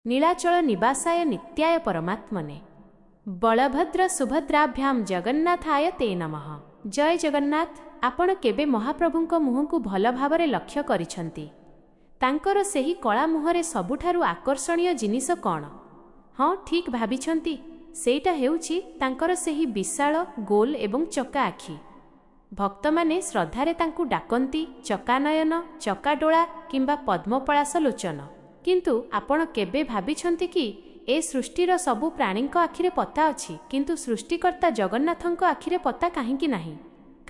ନୀଳାଚଳ ନିବାସାୟ ନିତ୍ୟାୟ ପରମାତ୍ମନେ। ବଳଭଦ୍ର ସୁଭଦ୍ରାଭ୍ୟାମ ଜଗନ୍ନାଥାୟ ତେ ନମଃ। ଜୟ ଜଗନ୍ନାଥ। ଆପଣ କେବେ ମହାପ୍ରଭୁଙ୍କ ମୁହଁକୁ ଭଲ ଭାବରେ ଲକ୍ଷ୍ୟ କରିଛନ୍ତି? ତାଙ୍କର ସେହି କଳା ମୁହଁରେ ସବୁଠାରୁ ଆକର୍ଷଣୀୟ ଜିନିଷ କ'ଣ? ହଁ, ଠିକ୍ ଭାବିଛନ୍ତି, ସେଇଟା ହେଉଛି ତାଙ୍କର ସେହି ବିଶାଳ, ଗୋଲ ଏବଂ ଚକା ଆଖି। ଭକ୍ତମାନେ ଶ୍ରଦ୍ଧାରେ ତାଙ୍କୁ ଡାକନ୍ତି ଚକାନୟନ, ଚକାଡୋଳା କିମ୍ବା ପଦ୍ମପଳାଶ ଲୋଚନ। କିନ୍ତୁ ଆପଣ କେବେ ଭାବିଛନ୍ତି କି, ଏ ସୃଷ୍ଟିର ସବୁ ପ୍ରାଣୀଙ୍କ ଆଖିରେ ପତା ଅଛି, କିନ୍ତୁ ସୃଷ୍ଟିକର୍ତ୍ତା ଜଗନ୍ନାଥଙ୍କ ଆଖିରେ ପତା କାହିଁକି ନାହିଁ?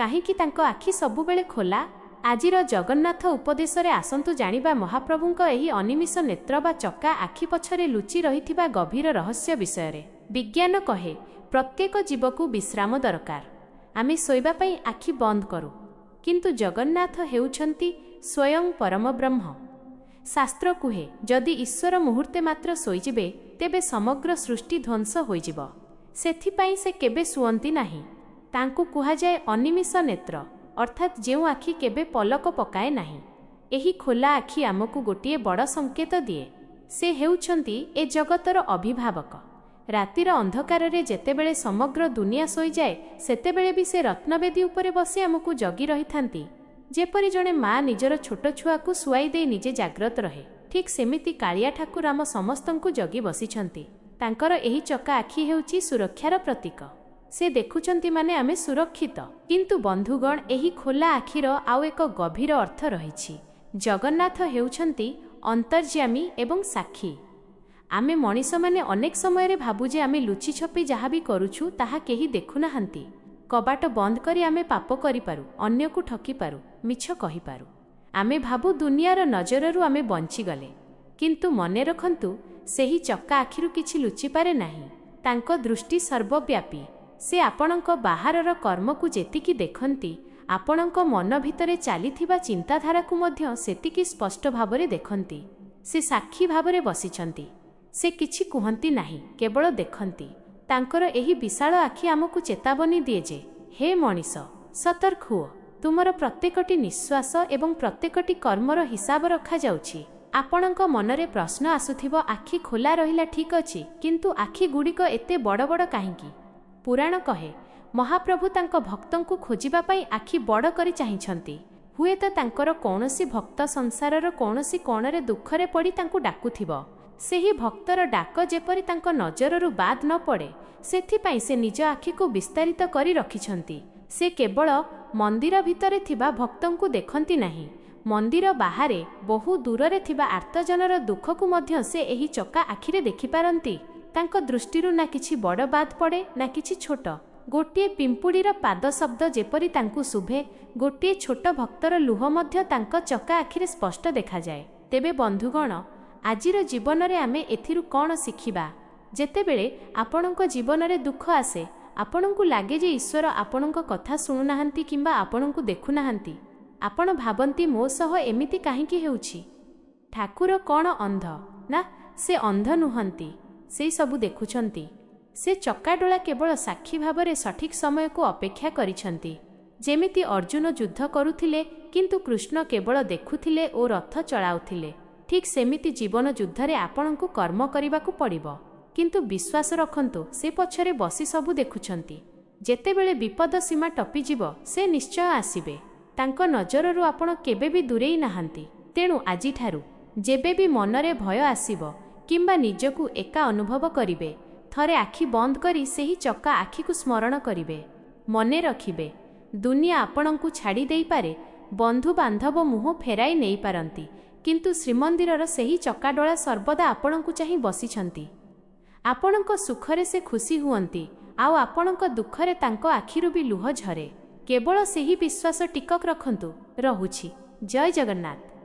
କାହିଁକି ତାଙ୍କ ଆଖି ସବୁବେଳେ ଖୋଲା? ଆଜିର ଜଗନ୍ନାଥ ଉପଦେଶରେ ଆସନ୍ତୁ ଜାଣିବା ମହାପ୍ରଭୁଙ୍କ ଏହି ଅନିମିଷ ନେତ୍ର ବା ଚକା ଆଖି ପଛରେ ଲୁଚି ରହିଥିବା ଗଭୀର ରହସ୍ୟ ବିଷୟରେ। ବିଜ୍ଞାନ କହେ, ପ୍ରତ୍ୟେକ ଜୀବକୁ ବିଶ୍ରାମ ଦରକାର। ଆମେ ଶୋଇବା ପାଇଁ ଆଖି ବନ୍ଦ କରୁ। କିନ୍ତୁ ଜଗନ୍ନାଥ ହେଉଛନ୍ତି ସ୍ୱୟଂ ପରମବ୍ରହ୍ମ। ଶାସ୍ତ୍ର କୁହେ, ଯଦି ଈଶ୍ୱର ମୁହୂର୍ତ୍ତେ ମାତ୍ର ଶୋଇଯିବେ, ତେବେ ସମଗ୍ର ସୃଷ୍ଟି ଧ୍ୱଂସ ହୋଇଯିବ। ସେଥିପାଇଁ ସେ କେବେ ଶୁଅନ୍ତି ନାହିଁ। ତାଙ୍କୁ କୁହାଯାଏ ଅନିମିଷ ନେତ୍ର, ଅର୍ଥାତ୍ ଯେଉଁ ଆଖି କେବେ ପଲକ ପକାଏ ନାହିଁ। ଏହି ଖୋଲା ଆଖି ଆମକୁ ଗୋଟିଏ ବଡ଼ ସଂକେତ ଦିଏ। ସେ ହେଉଛନ୍ତି ଏ ଜଗତର ଅଭିଭାବକ। ରାତିର ଅନ୍ଧକାରରେ ଯେତେବେଳେ ସମଗ୍ର ଦୁନିଆ ଶୋଇଯାଏ, ସେତେବେଳେ ବି ସେ ରତ୍ନବେଦୀ ଉପରେ ବସି ଆମକୁ ଜଗି ରହିଥାନ୍ତି। ଯେପରି ଜଣେ ମା ନିଜର ଛୋଟ ଛୁଆକୁ ଶୁଆଇ ଦେଇ ନିଜେ ଜାଗ୍ରତ ରହେ, ଠିକ୍ ସେମିତି କାଳିଆ ଠାକୁର ଆମ ସମସ୍ତଙ୍କୁ ଜଗି ବସିଛନ୍ତି। ତାଙ୍କର ଏହି ଚକା ଆଖି ହେଉଛି ସୁରକ୍ଷାର ପ୍ରତୀକ। ସେ ଦେଖୁଛନ୍ତି ମାନେ ଆମେ ସୁରକ୍ଷିତ। କିନ୍ତୁ ବନ୍ଧୁଗଣ, ଏହି ଖୋଲା ଆଖିର ଆଉ ଏକ ଗଭୀର ଅର୍ଥ ରହିଛି। ଜଗନ୍ନାଥ ହେଉଛନ୍ତି ଅନ୍ତର୍ଯ୍ୟାମୀ ଏବଂ ସାକ୍ଷୀ। ଆମେ ମଣିଷମାନେ ଅନେକ ସମୟରେ ଭାବୁ ଯେ ଆମେ ଲୁଚି ଛପି ଯାହା ବି କରୁଛୁ, ତାହା କେହି ଦେଖୁନାହାନ୍ତି। କବାଟ ବନ୍ଦ କରି ଆମେ ପାପ କରିପାରୁ, ଅନ୍ୟକୁ ଠକିପାରୁ, ମିଛ କହିପାରୁ। ଆମେ ଭାବୁ ଦୁନିଆର ନଜରରୁ ଆମେ ବଞ୍ଚିଗଲେ। କିନ୍ତୁ ମନେ ରଖନ୍ତୁ, ସେହି ଚକା ଆଖିରୁ କିଛି ଲୁଚିପାରେ ନାହିଁ। ତାଙ୍କ ଦୃଷ୍ଟି ସର୍ବବ୍ୟାପୀ। ସେ ଆପଣଙ୍କ ବାହାରର କର୍ମକୁ ଯେତିକି ଦେଖନ୍ତି, ଆପଣଙ୍କ ମନ ଭିତରେ ଚାଲିଥିବା ଚିନ୍ତାଧାରାକୁ ମଧ୍ୟ ସେତିକି ସ୍ପଷ୍ଟ ଭାବରେ ଦେଖନ୍ତି। ସେ ସାକ୍ଷୀ ଭାବରେ ବସିଛନ୍ତି। ସେ କିଛି କୁହନ୍ତି ନାହିଁ, କେବଳ ଦେଖନ୍ତି। ତାଙ୍କର ଏହି ବିଶାଳ ଆଖି ଆମକୁ ଚେତାବନୀ ଦିଏ ଯେ, ହେ ମଣିଷ, ସତର୍କ ହୁଅ। ତୁମର ପ୍ରତ୍ୟେକଟି ନିଶ୍ୱାସ ଏବଂ ପ୍ରତ୍ୟେକଟି କର୍ମର ହିସାବ ରଖାଯାଉଛି। ଆପଣଙ୍କ ମନରେ ପ୍ରଶ୍ନ ଆସୁଥିବ, ଆଖି ଖୋଲା ରହିଲା ଠିକ୍ ଅଛି, କିନ୍ତୁ ଆଖି ଗୁଡ଼ିକ ଏତେ ବଡ଼ ବଡ଼ କାହିଁକି? ପୁରାଣ କହେ, ମହାପ୍ରଭୁ ତାଙ୍କ ଭକ୍ତଙ୍କୁ ଖୋଜିବା ପାଇଁ ଆଖି ବଡ଼ କରି ଚାହିଁଛନ୍ତି। ହୁଏତ ତାଙ୍କର କୌଣସି ଭକ୍ତ ସଂସାରର କୌଣସି କୋଣରେ ଦୁଃଖରେ ପଡ଼ି ତାଙ୍କୁ ଡାକୁଥିବ। ସେହି ଭକ୍ତର ଡାକ ଯେପରି ତାଙ୍କ ନଜରରୁ ବାଦ୍ ନ ପଡ଼େ, ସେଥିପାଇଁ ସେ ନିଜ ଆଖିକୁ ବିସ୍ତାରିତ କରି ରଖିଛନ୍ତି। ସେ କେବଳ ମନ୍ଦିର ଭିତରେ ଥିବା ଭକ୍ତଙ୍କୁ ଦେଖନ୍ତି ନାହିଁ, ମନ୍ଦିର ବାହାରେ ବହୁ ଦୂରରେ ଥିବା ଆର୍ତ୍ତଜନର ଦୁଃଖକୁ ମଧ୍ୟ ସେ ଏହି ଚକା ଆଖିରେ ଦେଖିପାରନ୍ତି। ତାଙ୍କ ଦୃଷ୍ଟିରୁ ନା କିଛି ବଡ଼ ବାଦ୍ ପଡ଼େ, ନା କିଛି ଛୋଟ। ଗୋଟିଏ ପିମ୍ପୁଡ଼ିର ପାଦ ଶବ୍ଦ ଯେପରି ତାଙ୍କୁ ଶୁଭେ, ଗୋଟିଏ ଛୋଟ ଭକ୍ତର ଲୁହ ମଧ୍ୟ ତାଙ୍କ ଚକା ଆଖିରେ ସ୍ପଷ୍ଟ ଦେଖାଯାଏ। ତେବେ ବନ୍ଧୁଗଣ, ଆଜିର ଜୀବନରେ ଆମେ ଏଥିରୁ କ'ଣ ଶିଖିବା? ଯେତେବେଳେ ଆପଣଙ୍କ ଜୀବନରେ ଦୁଃଖ ଆସେ, ଆପଣଙ୍କୁ ଲାଗେ ଯେ ଈଶ୍ୱର ଆପଣଙ୍କ କଥା ଶୁଣୁନାହାନ୍ତି କିମ୍ବା ଆପଣଙ୍କୁ ଦେଖୁନାହାନ୍ତି। ଆପଣ ଭାବନ୍ତି, ମୋ ସହ ଏମିତି କାହିଁକି ହେଉଛି? ଠାକୁର କ'ଣ ଅନ୍ଧ? ନା, ସେ ଅନ୍ଧ ନୁହନ୍ତି। ସେ ସବୁ ଦେଖୁଛନ୍ତି। ସେ ଚକାଡୋଳା କେବଳ ସାକ୍ଷୀ ଭାବରେ ସଠିକ୍ ସମୟକୁ ଅପେକ୍ଷା କରିଛନ୍ତି। ଯେମିତି ଅର୍ଜୁନ ଯୁଦ୍ଧ କରୁଥିଲେ, କିନ୍ତୁ କୃଷ୍ଣ କେବଳ ଦେଖୁଥିଲେ ଓ ରଥ ଚଳାଉଥିଲେ, ଠିକ୍ ସେମିତି ଜୀବନ ଯୁଦ୍ଧରେ ଆପଣଙ୍କୁ କର୍ମ କରିବାକୁ ପଡ଼ିବ। କିନ୍ତୁ ବିଶ୍ୱାସ ରଖନ୍ତୁ, ସେ ପଛରେ ବସି ସବୁ ଦେଖୁଛନ୍ତି। ଯେତେବେଳେ ବିପଦ ସୀମା ଟପିଯିବ, ସେ ନିଶ୍ଚୟ ଆସିବେ। ତାଙ୍କ ନଜରରୁ ଆପଣ କେବେ ବି ଦୂରେଇ ନାହାନ୍ତି। ତେଣୁ ଆଜିଠାରୁ ଯେବେ ବି ମନରେ ଭୟ ଆସିବ କିମ୍ବା ନିଜକୁ ଏକା ଅନୁଭବ କରିବେ, ଥରେ ଆଖି ବନ୍ଦ କରି ସେହି ଚକା ଆଖିକୁ ସ୍ମରଣ କରିବେ। ମନେ ରଖିବେ, ଦୁନିଆ ଆପଣଙ୍କୁ ଛାଡ଼ି ଦେଇପାରେ, ବନ୍ଧୁବାନ୍ଧବ ମୁହଁ ଫେରାଇ ନେଇପାରନ୍ତି, କିନ୍ତୁ ଶ୍ରୀମନ୍ଦିରର ସେହି ଚକାଡୋଳା ସର୍ବଦା ଆପଣଙ୍କୁ ଚାହିଁ ବସିଛନ୍ତି। ଆପଣଙ୍କ ସୁଖରେ ସେ ଖୁସି ହୁଅନ୍ତି, ଆଉ ଆପଣଙ୍କ ଦୁଃଖରେ ତାଙ୍କ ଆଖିରୁ ବି ଲୁହ ଝରେ। କେବଳ ସେହି ବିଶ୍ୱାସ ଟିକକ ରଖନ୍ତୁ। ରହୁଛି, ଜୟ ଜଗନ୍ନାଥ।